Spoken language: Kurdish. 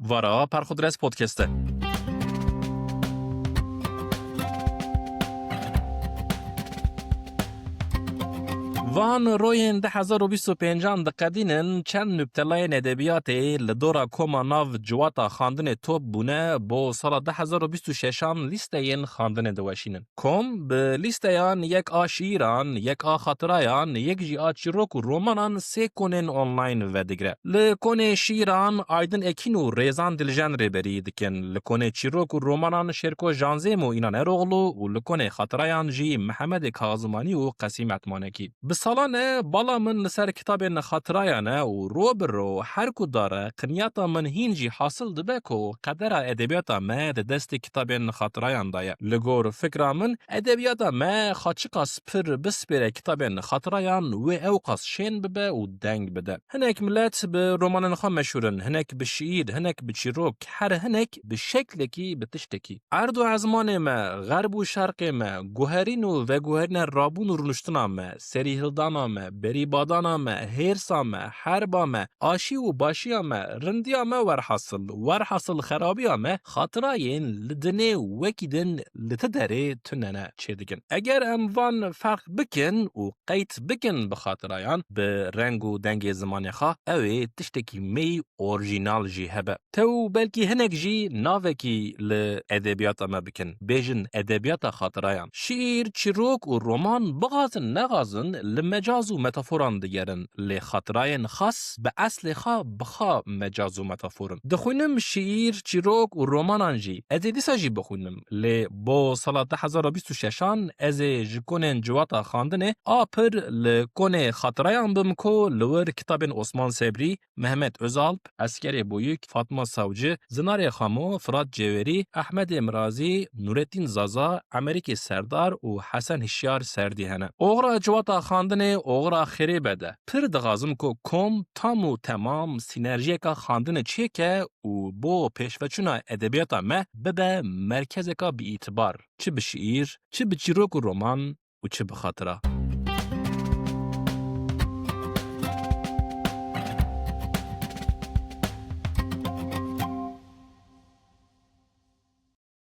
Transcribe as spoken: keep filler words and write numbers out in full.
Vara Perxudres Podcast e. Van royên du hezar û bîst û pêncan diqedînin, çend nûbtelayên edebiyatê li dora koma nav ciwata xandinê top bûne, bo sala du hezar û bîst û şeşan lîsteyên xandinê diweşînin. Kom bi lîsteyan yek a şiîran, yek a xatirayan, yek jî a çîrok û romanan sê konên online vedigre. Li konê şiîran Aydin Ekîn û Rêzan Diljen rêberî dikin. Li konê çîrok û romanan Şêrko Janzêm û Înan Eroglu û li konê xatirayan jî Mihemedê Kazimani û Qesîm Etmanekî. Bi salan e bala min li ser kitabên xatirayan e û ro bi ro her ku dare qinyata min hîn jî hasil dibe ku qedera edebiyata me di destê kitabên xatirayan de ye. Li gor fikra min, edebiyata me xwe çiqas pir bispêre kitabên xatirayan, wê ew qas şên bibe û deng bide. Hinek milet bi romanên xwe meşhûr in, hinek bi şiîr, hinek bi çîrok, her hinek bi şeklekî, bi tiştekî. Erd û ezmanê me, xerb û şerqê me, guherîn û veguherîna rabûn û rûniştina me, serîhildana me, berîbadana me, hêrsa me, herba me, aşî û başiya me, rindiya me, werhasil, werhasil xerabiya me, xatirayên li dinê wekî din li ti derê tune ne çêdikin. Eger em van ferq bikin û qeyd bikin bi xatirayan, bi reng û dengê zimanê xwe, ew ê tiştekî me yî orjînal jî hebe. Tew belkî hinek jî navekî li edebiyata me bikin. Bêjin edebiyata xatirayan. Şiîr, çîrok û roman bixazin nexazin li mecaz û metaforan digerin. Lê xatirayên xas bi eslê xwe bi xwe mecaz û metafor in. Dixwînim şiîr, çîrok û romanan jî. Ez ê dîsa jî bixwînim. Lê bo sala du hezar û bîst û şeşan ez ê ji konên civata xandinê a pir li konê xatirayan bim ku li wir kitabên Osman Sebrî, Mehmet Özalp, Eskerê Boyik, Fatma Savcı, Zinarê Xamo, Firat Cêwerî, Ehmedê Mirazî, Nurettin Zaza, Emerîkê Serdar û Hesen Hişyar Serdî hene. Oxira civata xandinê oxira xêrê be de. Pir dixwazim ku kom tam û temam sînerjiyeka xandinê çêke û bo pêşveçûna edebiyata me bibe merkezeka bi îtibar. Çi bi şiîr, çi bi çîrok û roman, û çi bi xatira.